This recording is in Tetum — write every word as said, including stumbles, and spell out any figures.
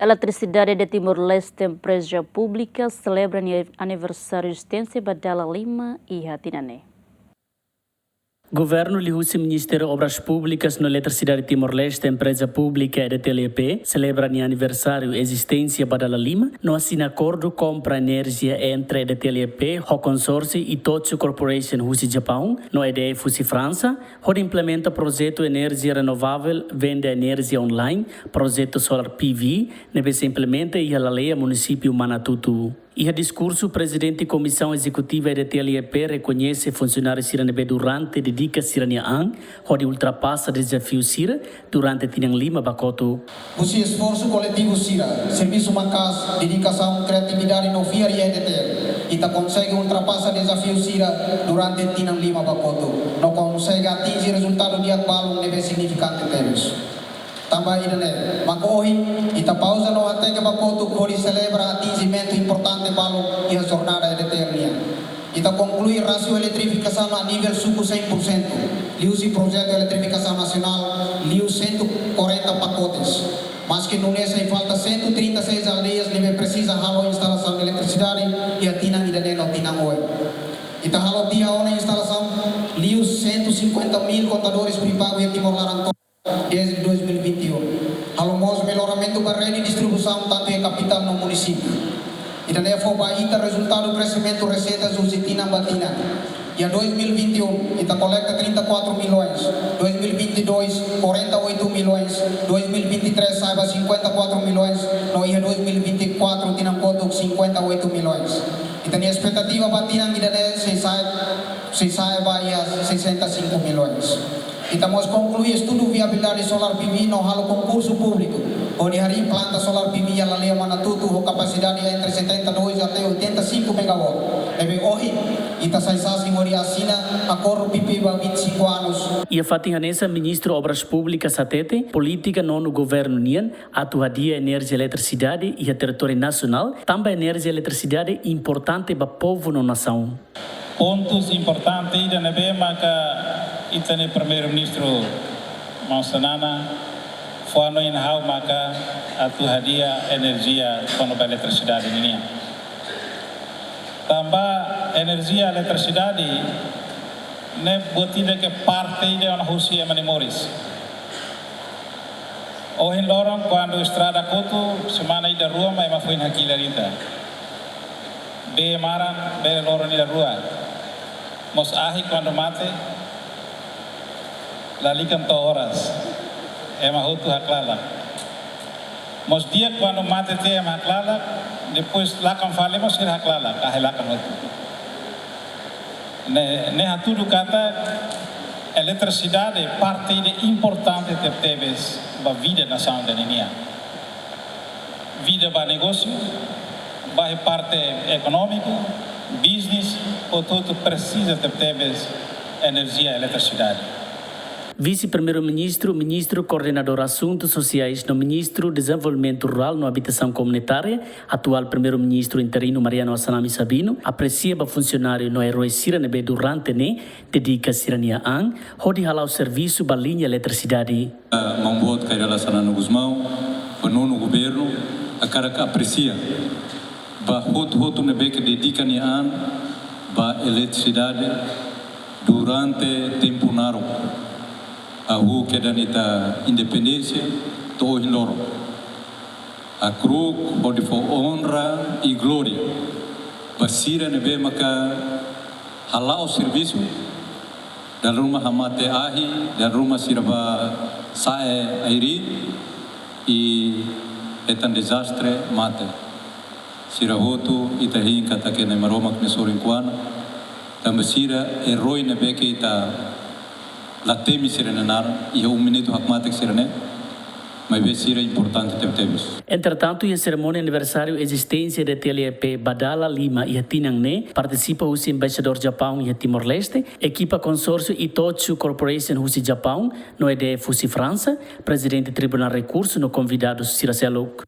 Eletrisidade de Timor-Leste, empreza públika, selebra nia aniversáriu ezisténsia ba dala lima iha tinan ne'e. Governu liuhusi Ministériu Obras Públikas no Eletrisidade Timor-Leste, empreza públika E D T L E P, selebra nia aniversáriu ezisténsia ba dala lima, no asina akordu kompra enerjia entre E D T L E P ho konsórsiu Itochu Corporation husi Japaun, no E D F husi Fransa, hodi implementa projetu enerjia renovável, venda enerjia online, projetu solar P V, ne'ebé sei implementa iha Laleia, munisípiu Manatutu. Iha diskursu, Prezidente Komisaun Ezekutiva E D T L E P rekoñese funsionáriu sira ne'ebé durante dedika sira-nia an hodi ultrapasa dezafiu sira durante tinan lima ba kotuk. Husi esforsu koletivu sira, servisu maka'as, dedikasaun, kriatividade no fiar iha E D T L, ita konsege ultrapasa dezafiu sira durante tinan lima ba kotuk, no konsege atinje rezultadu di'ak balun ne'ebé signifikante tebes. Tanba ida-ne'e mak ohin ita pauza no hateke ba kotuk hodi selebra atinjimentu importante balun iha jornada E D T L nian. Ita konklui rasio eletrifikasaun a nivel suku cem por cento, liuhusi projetu eletrifikasaun nasionál liu cento e quarenta pacotes. Maski nune'e sei falta cento e trinta e seis aldeias ne'ebé presiza halo instalasaun eletrisidade iha tinan ida-ne'e no tinan oin. Ita halo tiha ona instalasaun liu cento e cinquenta mil contadores pré-pago iha Timor laran tomak desde dois mil e vinte e um. Halo mós melloramentu ba rede distribuisaun tantu iha kapitál no munisípiu. Ida-ne'e fó ba ita rezultadu kresimentu reseitas husi tinan ba tinan. Iha dois mil e vinte e um, ita kolekta trinta e quatro milhões, dois mil e vinte e dois, quarenta e oito milhões, dois mil e vinte e três, sa'e ba cinquenta e quatro milhões, no iha dois mil e vinte e quatro, tinan kotuk, cinquenta e oito milhões. Ita-nia espetativa ba tinan ida-ne'e sei sa'e, sei sa'e ba iha sessenta e cinco milhões. Ita mós konklui estudu viabilidade solar P V no halo konkursu públiku, hodi harii planta solar P V iha Laleia, Manatutu, ho kapasidade entre setenta e dois até oitenta e cinco megawatt. Ne'ebé ohin, ita sai sasin hodi asina akordu P P ba vinte e cinco anos. Iha fatin hanesan, Ministru Obras Públikas hatete, polítika nonu governu nian atu hadi'a enerjia eletrisidade iha territóriu nasionál, tanba enerjia eletrisidade importante ba povu no nasaun. Pontus importante ida ne'ebé maka ita-nia Primeiru-Ministru, maun Xanana, fó-hanoin ha'u maka atu hadi'a enerjia kona-ba eletrisidade ninian. Tanba enerjia eletrisidade ne'e buat ida ke parte ida ona husi ema nia moris. Ohin loron, kuandu estrada kotu, semana ida rua mak ema foin hakilar ita. Bee maran, bee loron ida rua. Mós ahi kuandu mate, lalika to'o oras, ema hotu haklalak. Mós di'ak kuandu mate tiha ema haklalak, depois lakan fali mós sira haklalak, ahi lakan hotu. Ne'e, ne'e hatudu katak eletrisidade parte ida importante tebetebes ba vida nasaun ida-ne'e nian. Vida ba negósiu, ba parte ekonómiku, business, hotu-hotu presiza tebetebes enerjia eletrisidade. Vise-Primeiru-Ministru, Ministru Koordenadór Asuntus Sosiais no Ministru Dezenvolvimentu Rurál no Abitasaun Komunitária, atuál Primeiru-Ministru interinu Mariano Assanami Sabino, apresia ba funsionáriu no erói sira ne'ebé durante ne'e dedika sira-nia an hodi hala'o servisu ba liña eletrisidade. Maun boot Kay Rala Xanana Gusmão, ba nonu governu, hakarak apresia ba hotu-hotu ne'ebé ke dedika nia an ba eletrisidade durante tempu naruk, hahú kedan ita independénsia to'o ohin loron. Hakru'uk hodi fó onra i glória ba sira ne'ebé maka hala'o servisu, dala ruma hamate ahi, dala ruma sira bá sa'e air i hetan dezastre, mate. Sira hotu ita hein katak Na'i Maromak nia sorin-kuana, tanba sira erói ne'ebé ke ita la temi sira-nia naran, iha um minutu hakmatek sira-ne'e, maibé sira importante tebetebes. Entretantu, iha serimónia aniversáriu ezisténsia E D T L E P ba dala lima iha tinan ne'e, partisipa husi Embaixadór Japaun iha Timor-Leste, ekipa konsórsiu Itochu Corporation husi Japaun, no E D F husi Fransa, Prezidente Tribunál Rekursu no konvidadus sira seluk.